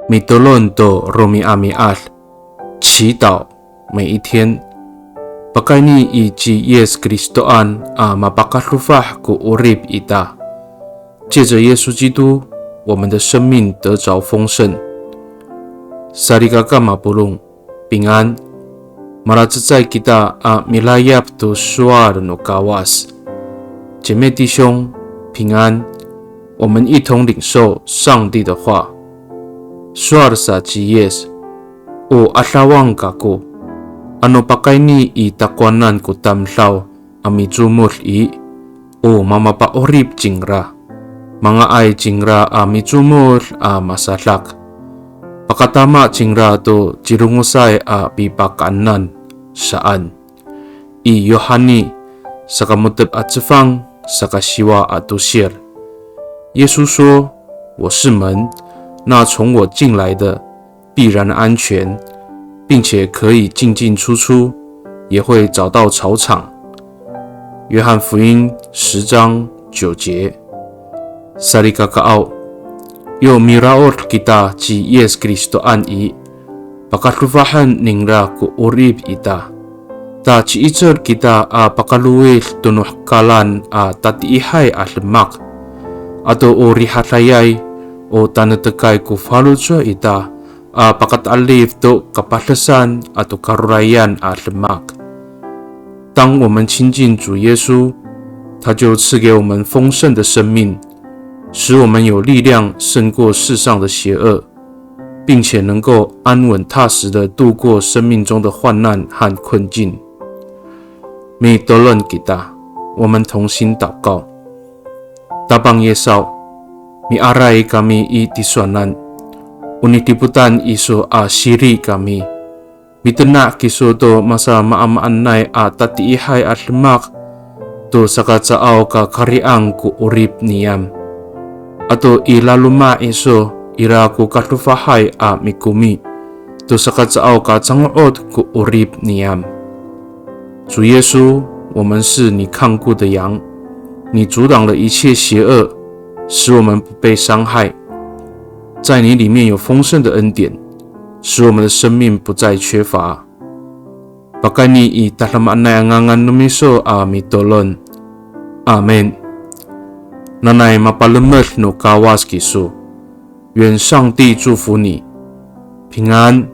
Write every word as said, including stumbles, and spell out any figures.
Mitolon to romi'ami'ad, 祈祷每一天。Pakayni i ci Yis Kristoan a mapakadofah ko 'orip ita. 借着耶稣基督，我们的生命得着丰盛。Salikaka mapolong, 平安。Malacecay kita a milayap to sowal no Kawas. 姐妹弟兄，平安。我们一同领受上帝的话。Sowal sa ci Yis, o 'adawang kako, ano pakayni i takowanan ko tamdaw a micomod i, o mamapa'orip cingra, manga'ay cingra a micomod a masadak, pakatama cingra to cilongosay a pipakaenan saan. I Yohani, saka mo^tep a cefang, saka siwa a tosir. 耶稣说：“我是门，那从我进来的，必然安全，并且可以进进出出，也会找到草场。”约翰福音十章九节。Salikakaaw, yo miraod kita ci Yis Kristoan i, pakadofahen ningra ko 'orip ita. Ta ci'icel kita a pakalowid to no hekalan a tatiihay a demak. Ato o rihadayay, o tanektekay ko faloco' ita a pakata'elif to kapadesan ato karorayan a demak. 当我们亲近主耶稣，他就赐给我们丰盛的生命，使我们有力量胜过世上的邪恶，并且能够安稳踏实地度过生命中的患难和困境。Mitolon kita, 我们同心祷告。Tapang Yis aw, miaray kami i tisowanan. O nidipotan iso a siri kami. Mitena' kiso to masamaamaanay a tatiihay a demak, to saka caaw ka kari'ang ko 'orip niyam. Ato i laloma' iso ira ko kadofahay a mikomi, to saka caaw ka cango'ot ko 'orip niyam. 主耶稣，我们是你看顾的羊，你阻挡了一切邪恶，使我们不被伤害。在你里面有丰盛的恩典，使我们的生命不再缺乏。Pakayni i tadamaanay a ngangan no miso a mitolon. Amin. Nanay mapalemed no Kawas kiso. 愿上帝祝福你，平安。